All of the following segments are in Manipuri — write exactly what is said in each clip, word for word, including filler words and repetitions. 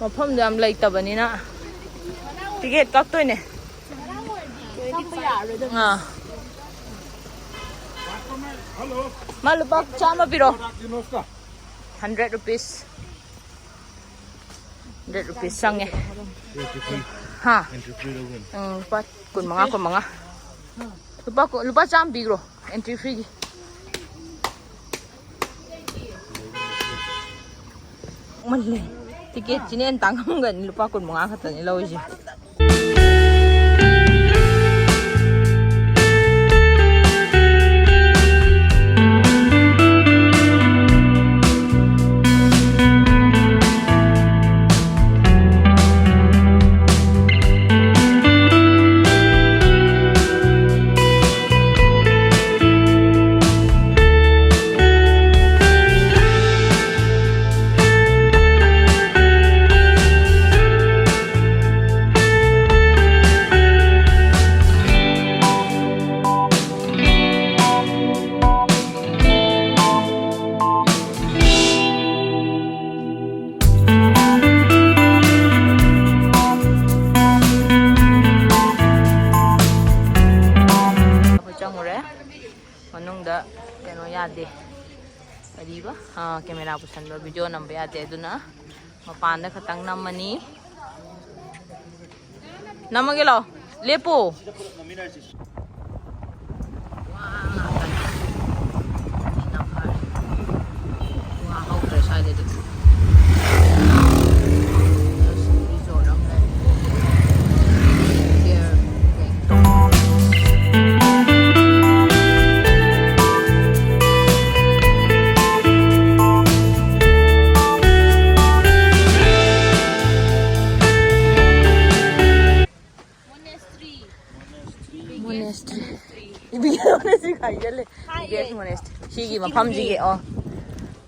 ꯃꯐꯝꯗꯣ ꯌꯥꯝ ꯂꯩꯇꯕꯅꯤꯅ ꯇꯤꯀꯦꯠ ꯀꯛꯇꯣꯏꯅꯦ꯫ ꯑꯥ꯫ ꯃꯥ ꯂꯨꯄꯥ ꯆꯥꯝꯃ ꯄꯤꯔꯣ꯫ Hundred rupees꯫ Hundred rupees ꯆꯪꯉꯦ꯫ ꯍꯥ? ꯎꯝ, ꯂꯨꯄꯥ ꯀꯨꯟꯃꯉꯥ, ꯀꯨꯟꯃꯉꯥ꯫ ꯂꯨꯄꯥ ꯀꯨꯟ, ꯂꯨꯄꯥ ꯆꯥꯝꯃ ꯄꯤꯈ꯭ꯔꯣ entry fee ꯒꯤ꯫ ꯃꯜꯂꯦ꯫ ꯇꯤꯀꯦꯠꯁꯤꯅ ꯍꯦꯟꯅ ꯇꯥꯡꯉꯝꯒꯅꯤ, ꯂꯨꯄꯥ ꯀꯨꯟꯃꯉꯥ ꯈꯛꯇꯅꯤ ꯂꯧꯔꯤꯁꯦ꯫ ꯑꯩꯈꯣꯏ ꯆꯪꯉꯨꯔꯦ꯫ ꯃꯅꯨꯡꯗ ꯀꯩꯅꯣ ꯌꯥꯗꯦ꯫ ꯀꯔꯤꯕ? ꯑꯥ, camera ꯄꯨꯁꯟꯕ, video ꯅꯝꯕ ꯌꯥꯗꯦ꯫ ꯑꯗꯨꯅ ꯃꯄꯥꯟꯗ ꯈꯛꯇꯪ ꯅꯝꯃꯅꯤ꯫ ꯅꯝꯃꯒꯦ ꯂꯥꯛꯑꯣ꯫ ꯂꯦꯞꯄꯣ꯫ ꯋꯥ ꯍꯧꯗ꯭ꯔꯦ ꯁ꯭ꯋꯥꯏꯗꯗꯤ꯫ Just resort ꯑꯃ ꯂꯩ꯫ Chair ꯂꯩ꯫ Monastery꯫ Monastery꯫ Biggest monastery ꯍꯥꯏꯖꯜꯂꯦ꯫ ꯍꯥꯏꯌꯦ꯫ Biggest monastery꯫ ꯁꯤꯒꯤ ꯃꯐꯝꯁꯤꯒꯤ, ꯑꯣ꯫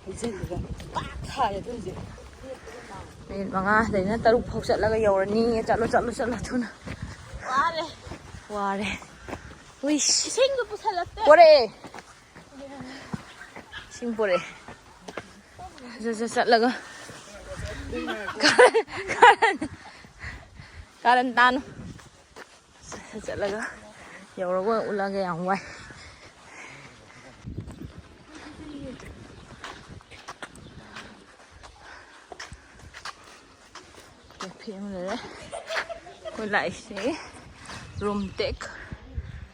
ꯍꯥꯏꯖꯜꯂꯒ ꯄꯥꯛ ꯊꯥꯔꯦ ꯑꯗꯨ ꯍꯧꯖꯤꯛ꯫ ꯃꯤꯅꯤꯠ ꯃꯉꯥꯗꯩꯅ ꯇꯔꯨꯛ ꯐꯥꯎ ꯆꯠꯂꯒ ꯌꯧꯔꯅꯤ꯫ ꯆꯠꯂꯣ, ꯆꯠꯂꯣ, ꯆꯠꯂꯣ ꯊꯨꯅ꯫ ꯋꯥꯔꯦ꯫ ꯋꯥꯔꯦ꯫ ꯎꯏꯁ꯫ ꯏꯁꯤꯡꯁꯨ ꯄꯨꯁꯜꯂꯛꯇꯦ꯫ ꯄꯣꯔꯛꯑꯦ꯫ ꯏꯁꯤꯡ ꯄꯣꯔꯛꯑꯦ꯫ ꯆꯠ-, ꯆꯠ-, ꯆꯠꯂꯒ ꯀꯥꯔꯟ, ꯀꯥꯔꯟ, ꯀꯥꯔꯟ ꯇꯥꯅꯨ꯫ ꯆꯠꯂꯒ ꯌꯧꯔꯒ ꯑꯣꯏꯅ ꯎꯠꯂꯒꯦ, ꯌꯥꯝ ꯋꯥꯏ꯫ ꯀꯦꯐꯦ ꯑꯃ ꯂꯩꯔꯦ꯫ ꯑꯩꯈꯣꯏ ꯂꯥꯛꯏꯁꯦ ꯔꯨꯝꯇꯦꯛ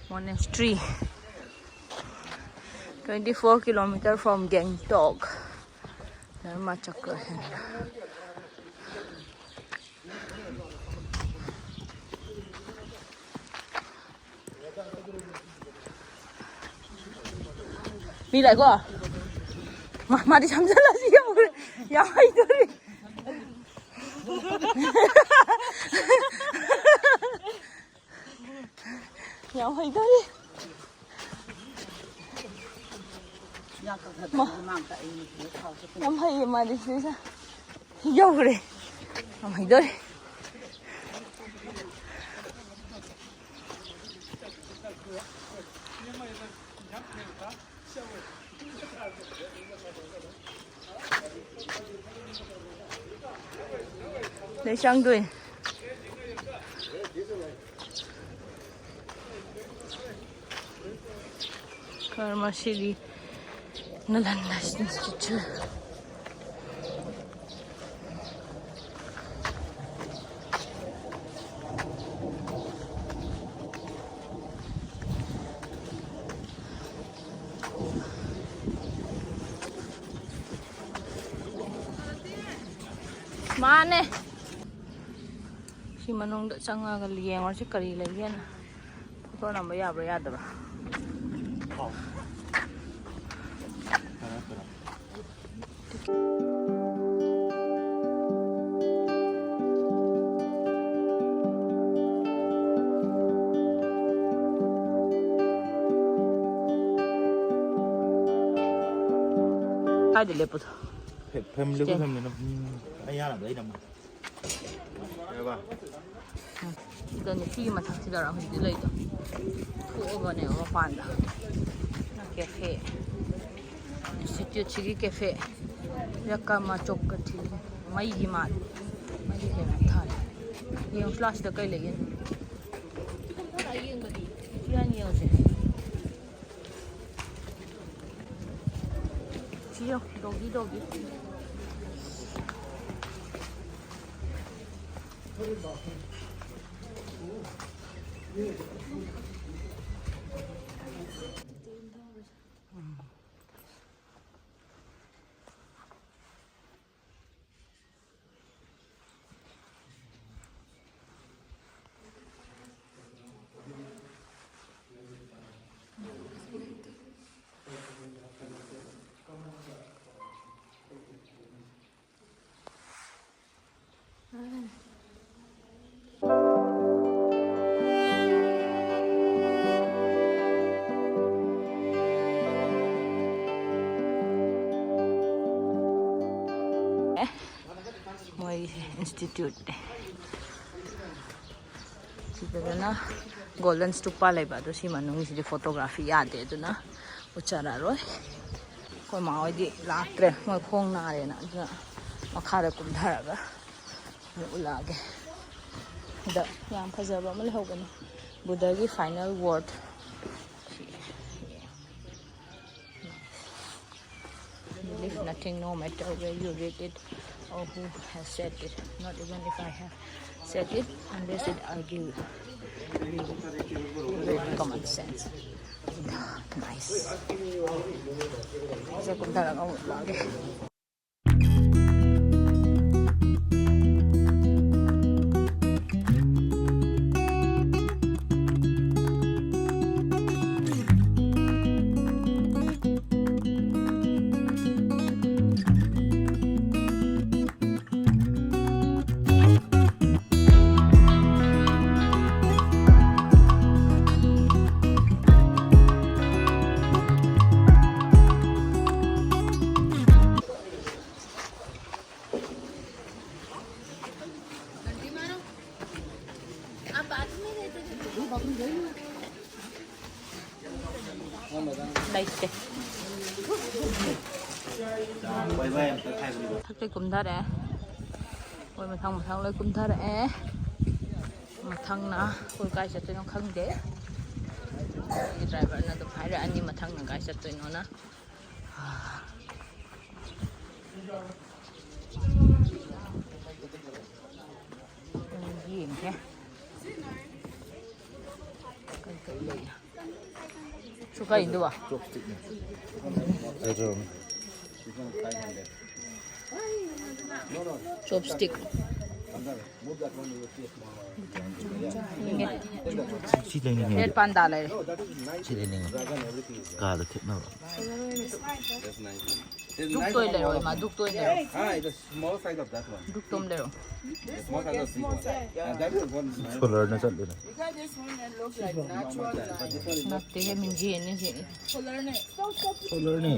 monastery, twenty four kilometer from Gangtok, ꯙꯔꯃ ꯆꯀ꯭ꯔ ꯍꯦꯟꯅ꯫ ꯃꯤ ꯂꯥꯛꯑꯦꯀꯣ꯫ ꯃꯥ, ꯃꯥꯗꯤ ꯁꯝꯖꯜꯂꯁꯤ ꯌꯧꯈ꯭ꯔꯦ꯫ ꯌꯥꯝ ꯍꯩꯗꯣꯔꯤ꯫ ꯌꯥꯝ ꯍꯩꯗꯣꯔꯤ꯫ ꯃꯥ, ꯌꯥꯝ ꯍꯩꯌꯦ ꯃꯥꯗꯤ ꯁꯤꯗꯩꯁꯤꯗ꯫ ꯌꯧꯈ꯭ꯔꯦ꯫ ꯌꯥꯝ ꯍꯩꯗꯣꯔꯤ꯫ ꯂꯩ ꯆꯪꯗꯣꯏꯅꯤ꯫ ꯀꯔꯃꯁꯤꯔꯤ ꯅꯥꯂꯟꯗ ꯏꯟꯁꯇꯤꯇ꯭ꯌꯨꯠ꯫ ꯃꯥꯅꯦ꯫ ꯁꯤ ꯃꯅꯨꯡꯗ ꯆꯪꯉꯒ ꯌꯦꯡꯉꯨꯔꯁꯤ ꯀꯔꯤ ꯂꯩꯒꯦꯅ꯫ ꯐꯣꯇꯣ ꯅꯝꯕ ꯌꯥꯕ꯭ꯔꯥ ꯌꯥꯗꯕ꯭ꯔꯥ? ꯀꯥꯏꯗ ꯂꯦꯞꯄꯗꯣ? ꯐꯦ-, ꯐꯦꯃꯤꯂꯤ ꯁ꯭ꯇꯦꯟ꯫ ꯐꯦꯃꯤꯂꯤꯅ, ꯎꯝ, ꯑꯩ ꯌꯥꯅꯕ ꯑꯩꯅ ꯑꯃꯨꯛ꯫ ꯀꯩꯕ? ꯁꯤꯗ ꯅꯨꯄꯤ ꯃꯊꯛꯁꯤꯗꯔ ꯍꯧꯖꯤꯛ ꯂꯩꯗꯣ꯫ ꯊꯣꯛꯑꯕꯅꯦꯕ ꯃꯄꯥꯟꯗ꯫ ꯀꯦꯐꯦ꯫ ꯏꯟꯁꯇꯤꯇ꯭ꯌꯨꯠꯁꯤꯒꯤ ꯀꯦꯐꯦ꯫ ꯌꯥꯀꯥꯃꯥ ꯆꯣꯛꯀ ꯊꯤ꯫ ꯃꯩꯒꯤ ꯃꯥꯜꯂꯦ꯫ ꯃꯩꯒꯤ ꯀꯩꯅꯣꯝ ꯊꯥꯜꯂꯦ꯫ ꯌꯦꯡꯉꯨ ꯂꯥꯎ ꯁꯤꯗ ꯀꯩ ꯂꯩꯒꯦ꯫ ꯌꯦꯡꯕꯗꯤ꯫ ꯌꯦꯡꯉꯨꯁꯦ꯫ ꯁꯤ ꯌꯦꯡꯉꯨ, doggy, doggy꯫ ꯃꯣꯏ institute ꯅꯦ꯫ ꯁꯤꯗꯅ golden stupa ꯂꯩꯕ, ꯑꯗꯣ ꯁꯤ ꯃꯅꯨꯡꯁꯤꯗꯤ photography ꯌꯥꯗꯦ, ꯑꯗꯨꯅ ꯎꯠꯆꯔꯔꯣꯏ꯫ ꯑꯩꯈꯣꯏ ꯃꯥ ꯍꯣꯏꯗꯤ ꯂꯥꯛꯇ꯭ꯔꯦ, ꯃꯣꯏ ꯈꯣꯡ ꯅꯥꯔꯦꯅ, ꯑꯗꯨꯅ ꯃꯈꯥꯗ ꯀꯨꯝꯊꯔꯒ ꯑꯃꯨꯛ ꯎꯠꯂꯛꯑꯒꯦ꯫ ꯁꯤꯗ ꯌꯥꯝ ꯐꯖꯕ ꯑꯃ ꯂꯩꯍꯧꯕꯅꯤ, ꯕꯨꯙꯒꯤ final word꯫ Believe nothing, no matter where you read it or who has said it, not even if I have said it, unless it argue with common sense. Nice. ꯁꯦ ꯀꯨꯝꯊꯔꯒ ꯑꯃꯨꯛ ꯂꯥꯛꯑꯒꯦ꯫ ꯂꯩꯇꯦ꯫ ꯊꯛꯇ ꯀꯨꯝꯊꯔꯦ꯫ ꯃꯣꯏ ꯃꯊꯪ ꯃꯊꯪ ꯂꯣꯏ ꯀꯨꯝꯊꯔꯛꯑꯦ꯫ ꯃꯊꯪꯅ ꯑꯩꯈꯣꯏ ꯀꯥꯏ ꯆꯠꯇꯣꯏꯅꯣ ꯈꯪꯗꯦ꯫ ꯑꯩꯒꯤ ꯗ꯭ꯔꯥꯏꯚꯔꯅ ꯑꯗꯨꯝ ꯍꯥꯏꯔꯛꯑꯅꯤ ꯃꯊꯪꯅ ꯀꯥꯏ ꯆꯠꯇꯣꯏꯅꯣꯅ꯫ ꯌꯦꯡꯒꯦ꯫ ꯀꯩ ꯀꯩ ꯂꯩ? ꯁꯨ ꯀꯩꯅꯣ? ꯆꯣꯞꯁ꯭ꯇꯤꯛ꯫ ꯁꯤ ꯂꯩꯅꯤꯡꯉꯦ꯫ ꯔꯦꯗ ꯄꯥꯟꯗꯥ ꯂꯩꯔꯦ꯫ ꯁꯤ ꯂꯩꯅꯤꯡꯉꯦ꯫ ꯀꯥꯗ ꯊꯦꯠꯅꯕ꯫ ꯗꯨꯛꯇꯣꯏ ꯂꯩꯔꯣ, ꯏꯃꯥ, ꯗꯨꯛꯇꯣꯏ ꯂꯩꯔꯣ꯫ Ah, the small size of that one. ꯗꯨꯛꯇꯣꯝ ꯂꯩꯔꯣ꯫ The small size of this one. And that is one. ꯁꯣꯂꯔꯅ ꯆꯠꯂꯤꯅꯦ꯫ ꯅꯠꯇꯦꯍꯦ, ꯃꯤꯡꯖꯦꯜꯅꯦ ꯁꯤ꯫ ꯁꯣꯂꯔꯅꯦ꯫ ꯃꯥꯅꯦ, ꯁꯣꯂꯔꯅꯦ꯫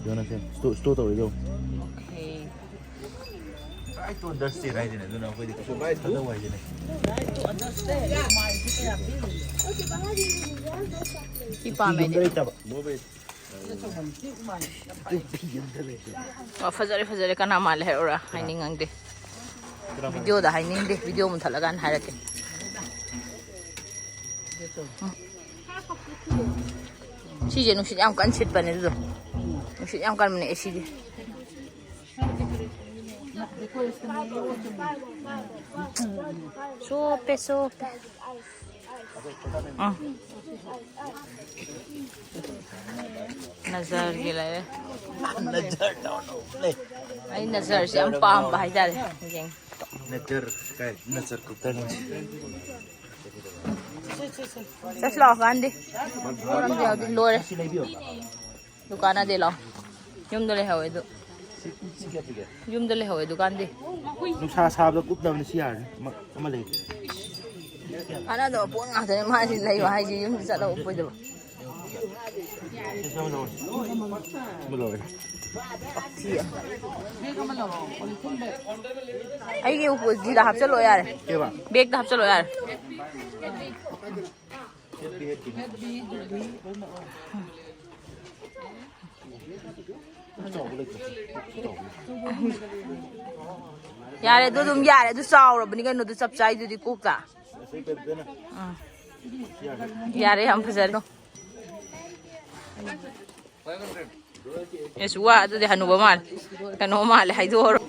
ꯌꯦꯡꯉꯣ ꯁꯦ, ꯁ꯭ꯇꯣ-, ꯁ꯭ꯇꯣ ꯇꯧꯔꯤꯗꯣ꯫ Okay. Right to understand ꯍꯥꯏꯁꯤꯅꯦ, ꯑꯗꯨꯅ ꯑꯩꯈꯣꯏꯗꯤ ꯀꯩꯁꯨ ꯈꯪꯗꯕ ꯍꯥꯏꯁꯤꯅꯦ꯫ ꯁꯤ ꯄꯥꯝꯃꯦ ꯑꯩꯗꯤ꯫ ꯂꯩꯇꯕ꯫ ꯋꯥ, ꯐꯖꯔꯦ, ꯐꯖꯔꯦ, ꯀꯅꯥ ꯃꯥꯜꯂꯦ ꯍꯥꯏꯔꯛꯎꯔꯥ? ꯍꯥꯏꯅꯤꯡꯉꯪꯗꯦ꯫ ꯚꯤꯗꯤꯑꯣꯗ ꯍꯥꯏꯅꯤꯡꯗꯦ, ꯚꯤꯗꯤꯑꯣ ꯃꯨꯟꯊꯠꯂꯀꯥꯟꯗ ꯍꯥꯏꯔꯛꯀꯦ꯫ ꯎꯝ꯫ ꯁꯤꯁꯦ ꯅꯨꯡꯁꯤꯠ ꯌꯥꯝ ꯀꯟꯅ ꯁꯤꯠꯄꯅꯦ ꯑꯗꯨꯗꯣ꯫ ꯅꯨꯡꯁꯤꯠ ꯌꯥꯝ ꯀꯟꯕꯅꯦ ꯑꯦ ꯁꯤꯗꯤ꯫ ꯆꯣꯞꯄꯦ, ꯆꯣꯞꯄꯦ꯫ ꯎꯝ꯫ ꯅꯖꯔꯒꯤ ꯂꯩꯔꯦ꯫ ꯅꯖꯔ ꯇꯧꯅꯨ, ꯂꯩ꯫ ꯑꯩ ꯅꯖꯔꯁꯦ ꯌꯥꯝ ꯄꯥꯝꯕ ꯍꯥꯏꯇꯥꯔꯦ꯫ ꯌꯦꯡ꯫ ꯅꯖꯔ ꯀꯥꯏ? ꯅꯖꯔ ꯀꯨꯞꯇꯔ ꯅꯪ꯫ ꯆꯠꯁꯤ ꯂꯥꯛꯑꯣ ꯀꯥꯟꯗꯤ꯫ ꯃꯔꯝꯗꯤ ꯍꯧꯖꯤꯛ ꯂꯣꯏꯔꯦ꯫ ꯁꯤ ꯂꯩꯕꯤꯌꯣ꯫ ꯗꯨꯀꯥꯟ ꯑꯗꯩ ꯂꯥꯛꯑꯣ꯫ ꯌꯨꯝꯗ ꯂꯩꯍꯧꯋꯦ ꯑꯗꯨ꯫ ꯁꯤ, ꯁꯤ ꯀꯌꯥ ꯄꯤꯒꯦ? ꯌꯨꯝꯗ ꯂꯩꯍꯧꯋꯦ ꯗꯨꯀꯥꯟꯗꯤ꯫ ꯅꯨꯡꯁꯥ ꯁꯥꯕꯗ ꯀꯨꯞꯅꯕꯅꯤ ꯁꯤ ꯌꯥꯔꯅꯤ꯫ ꯑꯃ, ꯑꯃ ꯂꯩꯒꯦ꯫ ꯀꯥꯟꯅꯗꯕ ꯄꯣꯠ ꯉꯥꯛꯇꯅꯦ ꯃꯥꯁꯤ ꯂꯩꯌꯣ ꯍꯥꯏꯁꯤ, ꯌꯨꯝꯗ ꯆꯠꯂꯒ ꯎꯞꯄꯣꯏꯗꯕ꯫ ꯁꯤ ꯑꯃ ꯂꯧꯔꯦ꯫ ꯁꯤ ꯑꯃ꯫ ꯑꯩꯒꯤ ꯎꯄꯨꯁꯤꯗ ꯍꯥꯞꯆꯜꯂꯣ ꯌꯥꯔꯦ꯫ ꯀꯩꯕ? ꯕꯦꯒꯇ ꯍꯥꯞꯆꯜꯂꯣ ꯌꯥꯔꯦ꯫ ꯍꯦꯠꯕꯤ, ꯍꯦꯠꯕꯤ꯫ ꯌꯥꯔꯦ, ꯑꯗꯨ ꯑꯗꯨꯝ ꯌꯥꯔꯦ, ꯑꯗꯨ ꯆꯥꯎꯔꯕꯅꯤ ꯀꯩꯅꯣ, ꯑꯗꯨ ꯆꯞ ꯆꯥꯏꯗꯨꯗꯤ ꯀꯣꯛꯇ꯫ ꯎꯝ꯫ ꯌꯥꯔꯦ, ꯌꯥꯝ ꯐꯖꯔꯦ꯫ ꯑꯦꯁ, ꯋꯥ ꯑꯗꯨꯗꯤ ꯍꯅꯨꯕ ꯃꯥꯜꯂꯦ, ꯀꯩꯅꯣ ꯃꯥꯜꯂꯦ, ꯍꯥꯏꯗꯣꯛꯑꯔꯣ꯫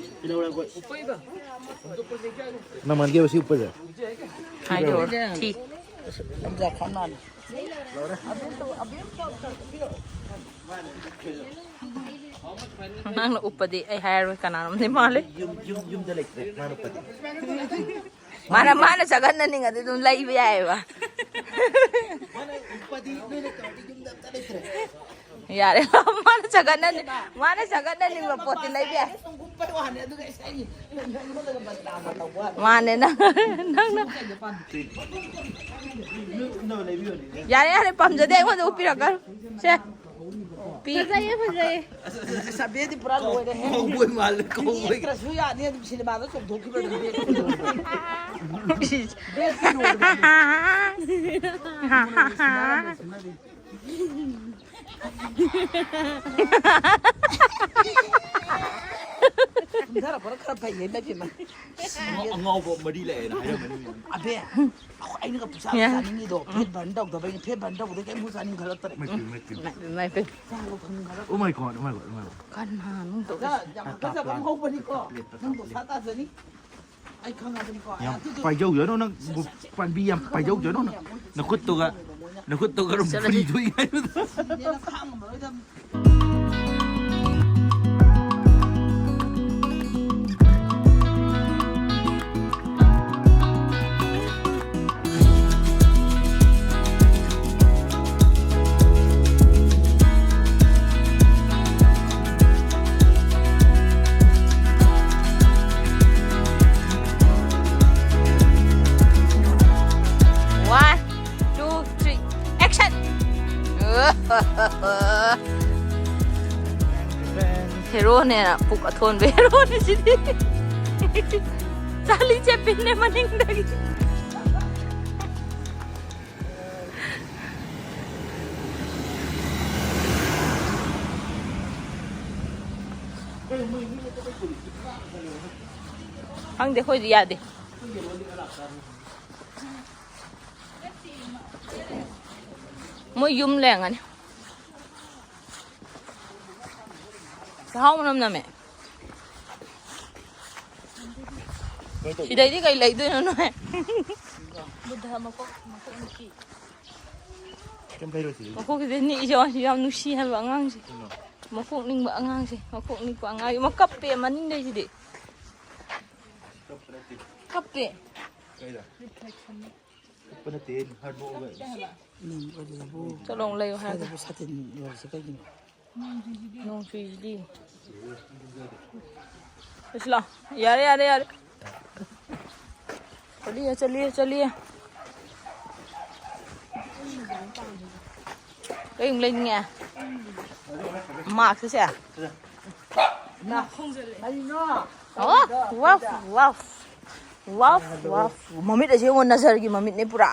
ꯅꯃꯥꯟꯒꯤ ꯁꯤ ꯎꯞꯄꯁꯦ? ꯍꯥꯏꯗꯣꯛꯑꯔꯣ꯫ ꯊꯤ꯫ ꯅꯪꯅ ꯎꯞꯄꯗꯤ ꯑꯩ ꯍꯥꯏꯔꯔꯣꯏ, ꯀꯅꯥꯅꯣꯝꯗꯤ ꯃꯥꯜꯂꯦ꯫ ꯌꯨꯝ, ꯌꯨꯝ, ꯌꯨꯝꯗ ꯂꯩꯇ꯭ꯔꯦ, ꯃꯥꯅ ꯎꯞꯄꯗꯤ꯫ ꯃꯥꯅ, ꯃꯥꯅ ꯆꯒꯠꯅꯅꯤꯡꯉꯗꯤ ꯑꯗꯨꯝ ꯂꯩꯕ ꯌꯥꯏꯑꯕ꯫ ꯃꯥꯅ ꯎꯞꯄꯗꯤ ꯅꯣꯏꯅ ꯇꯧꯔꯗꯤ ꯌꯨꯝꯗ ꯑꯝꯇ ꯂꯩꯇ꯭ꯔꯦ꯫ ꯌꯥꯔꯦ꯫ ꯃꯥꯅ ꯆꯒꯠꯅꯅꯤ-, ꯃꯥꯅ ꯆꯒꯠꯅꯅꯤꯡꯕ ꯄꯣꯠꯇꯤ ꯂꯩꯕ ꯌꯥꯏ꯫ ꯁꯨꯝ ꯎꯞꯄꯩ ꯋꯥꯅꯤ, ꯑꯗꯨꯒ ꯑꯩꯁꯦ ꯑꯩ ꯅꯪꯉꯣꯟꯗꯒ ꯕꯗꯅꯥꯝꯒ ꯇꯧꯕ ꯋꯥꯅꯤ꯫ ꯃꯥꯅꯦ, ꯅꯪ, ꯅꯪꯅ꯫ ꯌꯥꯔꯦ, ꯌꯥꯔꯦ, ꯄꯥꯝꯖꯗꯦ, ꯑꯩꯉꯣꯟꯗ ꯎꯞꯄꯤꯔꯛꯀꯅꯨ꯫ ꯁꯦ꯫ ꯄꯤ-, ꯐꯖꯩꯌꯦ, ꯐꯖꯩꯌꯦ꯫ ꯑꯁ, ꯑꯁ, ꯑꯁ, ꯑꯁ, ꯁꯥꯕꯦꯗꯤ ꯄꯨꯔꯥ ꯂꯣꯏꯔꯦꯍꯦ꯫ Cowboy ꯃꯥꯜꯂꯦ, cowboy꯫ ꯌꯦꯛꯇ꯭ꯔꯁꯨ ꯌꯥꯅꯤ, ꯑꯗꯨꯝ ꯁꯤꯅꯦꯃꯥꯗ ꯆꯣꯡꯊꯣꯛꯈꯤꯕ ꯑꯗꯨꯝ ꯌꯦꯛꯄ꯫ ꯕꯦꯁꯇꯤ ꯂꯣꯏꯔꯦ꯫ ꯀꯨꯝꯊꯔꯛꯄꯅ ꯈꯔ ꯐꯩꯌꯦ, ꯏꯃꯥꯏ ꯄꯦꯝꯃ꯫ ꯑꯉꯥꯎ-, ꯑꯉꯥꯎꯕ ꯃꯔꯤ ꯂꯩꯌꯦꯅ ꯍꯥꯏꯔꯝꯃꯅꯤ꯫ ꯑꯕꯦ, ꯑꯩꯈꯣꯏ, ꯑꯩꯅꯒ ꯄꯨꯁꯥ ꯌꯥ꯫ ꯆꯥꯅꯤꯡꯉꯤꯗꯣ, ꯐꯦꯠ ꯕꯔꯟ ꯇꯧꯗꯕꯩꯅꯦ, ꯐꯦꯠ ꯕꯔꯟ ꯇꯧꯕꯗ ꯀꯩꯝ ꯆꯥꯅꯤꯡꯈꯠꯂꯛꯇ꯭ꯔꯦ꯫ ꯃꯥꯏ ꯄꯦꯝꯃ, ꯃꯥꯏ ꯄꯦꯝꯃ꯫ ꯆꯥꯕ ꯐꯪꯈꯠꯂꯛꯇ꯭ꯔꯦ꯫ Oh my God, oh my God, oh my God꯫ ꯀꯅꯥꯅꯣ ꯇꯧꯔꯤꯁꯦ? ꯌꯥꯝ ꯍꯥꯀꯠꯆꯕ ꯑꯃ ꯍꯧꯕꯅꯤꯀꯣ꯫ ꯅꯪ ꯗꯣꯁꯥ ꯇꯥꯖꯅꯤ꯫ ꯑꯩ ꯈꯪꯉꯕꯅꯤꯀꯣ꯫ ꯌꯥꯝ ꯑꯗꯨꯗꯣ ꯄꯥꯏꯖꯧꯖꯅꯣ ꯅꯪ, ꯄꯥꯟꯕꯤ ꯌꯥꯝ ꯄꯥꯏꯖꯧꯖꯅꯣ ꯅꯪ꯫ ꯅꯈꯨꯠꯇꯨꯒ, ꯅꯈꯨꯠꯇꯨꯒ ꯑꯗꯨꯝ ꯆꯠꯂꯁꯤ꯫ ꯐꯨꯔꯤ ꯊꯣꯛꯏ ꯍꯥꯏꯕꯗꯣ꯫ ꯁꯤꯗꯤ ꯅꯪ ꯈꯥꯡꯉꯝꯃꯔꯣꯏꯗꯕꯅꯤ꯫ One, two, three, action! ꯍꯦꯔꯣꯅꯦꯅ ꯄꯨꯛ ꯑꯊꯣꯟꯕ ꯍꯦꯔꯣꯅꯦ ꯁꯤꯗꯤ꯫ ꯆꯥꯔꯂꯤ ꯆꯦꯄ꯭ꯂꯤꯟꯅꯦ ꯃꯅꯤꯡꯗꯒꯤ꯫ ꯈꯪꯗꯦ, ꯑꯩꯈꯣꯏꯗꯤ ꯌꯥꯗꯦ꯫ ꯃꯣꯏ ꯌꯨꯝ ꯂꯩꯔꯝꯒꯅꯤ꯫ ꯆꯥꯍꯥꯎ ꯃꯅꯝ ꯅꯝꯃꯦ꯫ ꯁꯤꯗꯩꯗꯤ ꯀꯩ ꯂꯩꯗꯣꯏꯅꯣ ꯅꯣꯏ? ꯕꯨꯙ ꯃꯀꯣꯛ, ꯃꯀꯣꯛ ꯅꯤꯛꯄꯤ꯫ ꯀꯩꯝ ꯂꯩꯔꯣꯏ ꯁꯤꯗꯩꯗꯤ꯫ ꯃꯀꯣꯛꯁꯤꯗ ꯅꯤꯛꯏꯁꯦ ꯌꯥꯝ ꯅꯨꯡꯁꯤ ꯍꯥꯏꯕ ꯑꯉꯥꯡꯁꯦ꯫ ꯀꯩꯅꯣ? ꯃꯀꯣꯛ ꯅꯤꯛꯄ ꯑꯉꯥꯡꯁꯦ, ꯃꯀꯣꯛ ꯅꯤꯛꯄ ꯑꯉꯥꯡꯁꯦ꯫ ꯑꯃ ꯀꯞꯄꯦ ꯃꯅꯤꯡꯗꯩꯁꯤꯗꯤ꯫ ꯀꯞꯄ ꯅꯠꯇꯦ꯫ ꯀꯞꯄꯦ꯫ ꯀꯩꯗ? ꯀꯞꯄ ꯅꯠꯇꯦ, ꯍꯥꯠꯇꯣꯛꯑꯒ꯫ ꯎꯝ, ꯑꯗꯨꯗꯕꯨ ꯆꯠꯂꯣ, ꯂꯩꯌꯨ ꯍꯥꯏꯔꯒ꯫ ꯁ꯭ꯋꯥꯏꯗꯕꯨ ꯁꯥꯇꯤꯟ ꯌꯣꯜꯂꯤꯁꯦ ꯀꯩꯒꯤꯅꯣ? ꯅꯣꯡ ꯆꯨꯏꯁꯤꯗꯤ꯫ ꯂꯥꯛꯑꯣ꯫ ꯌꯥꯔꯦ, ꯌꯥꯔꯦ, ꯌꯥꯔꯦ꯫ ꯆꯠꯂꯤꯌꯦ, ꯆꯠꯂꯤꯌꯦ, ꯆꯠꯂꯤꯌꯦ꯫ ꯀꯩ ꯑꯃꯨꯛ ꯂꯩꯅꯤꯡꯉꯦ? ꯃꯥꯛꯁꯦ ꯁꯦ꯫ ꯀꯔꯤꯅꯣ? ꯑꯣ, ꯋꯥꯎ, ꯋꯥꯎ꯫ ꯋꯥꯎ, ꯋꯥꯎ꯫ ꯃꯃꯤꯠ ꯑꯁꯦ ꯌꯦꯡꯉꯣ, ꯅꯖꯔꯒꯤ ꯃꯃꯤꯠꯅꯦ ꯄꯨꯔꯥ꯫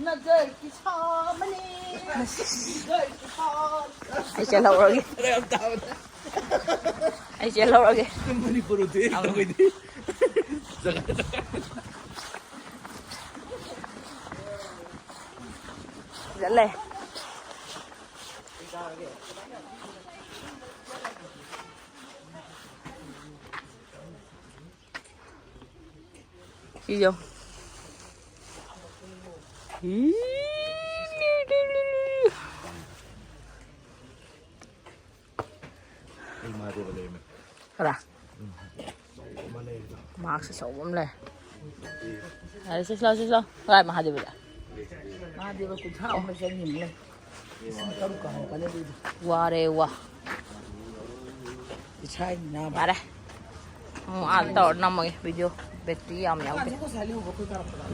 ꯅꯖꯔꯒꯤ ꯁꯥꯃꯅꯤ꯫ ꯅꯖꯔꯒꯤ ꯁꯥ-, ꯑꯩ ꯆꯦꯜꯍꯧꯔꯒꯦ꯫ ꯑꯩ ꯆꯦꯜꯍꯧꯔꯒꯦ꯫ ꯃꯅꯤꯄꯨꯔ ꯎꯗꯦ ꯑꯩꯈꯣꯏꯗꯤ꯫ ꯆꯠꯂꯦ꯫ ꯁꯤꯁꯨ꯫ ꯑꯩ ꯃꯍꯥꯗꯦꯕ ꯂꯩꯔꯝꯃꯦ꯫ ꯈꯔ꯫ ꯎꯝ꯫ ꯑꯃ ꯂꯩꯔꯦꯗꯣ꯫ ꯃꯥꯛꯁ ꯑꯆꯧꯕ ꯑꯃ ꯂꯩ꯫ ꯌꯥꯔꯦ, ꯁꯤꯁ ꯂꯥꯎ, ꯁꯤꯁ ꯂꯥꯎ꯫ ꯀꯗꯥꯏ ꯃꯍꯥꯗꯦꯕꯗ? ꯃꯍꯥꯗꯦꯕ ꯀꯨꯟꯊ꯭ꯔꯥ ꯑꯃ ꯂꯩꯁꯟꯈꯤꯕꯅꯦ꯫ ꯂꯤꯁꯤꯡ ꯇꯔꯨꯛꯀ ꯍꯥꯏꯔꯛꯀꯅꯤ ꯑꯗꯨꯏꯗꯤ꯫ ꯋꯥꯔꯦ, ꯋꯥ꯫ ꯏꯁꯥꯒꯤ ꯅꯥꯕ꯫ ꯌꯥꯔꯦ꯫ ꯑꯃꯨꯛ ꯑꯥꯗ ꯇꯧꯔ ꯅꯝꯃꯒꯦ ꯚꯤꯗꯤꯑꯣ꯫ ꯕꯦꯇ꯭ꯔꯤ ꯌꯥꯝ ꯌꯥꯎꯗꯦ꯫ ꯉꯁꯥꯏ ꯂꯩꯍꯧꯕ ꯑꯩꯈꯣꯏ ꯇꯧꯔꯛꯄꯗ꯫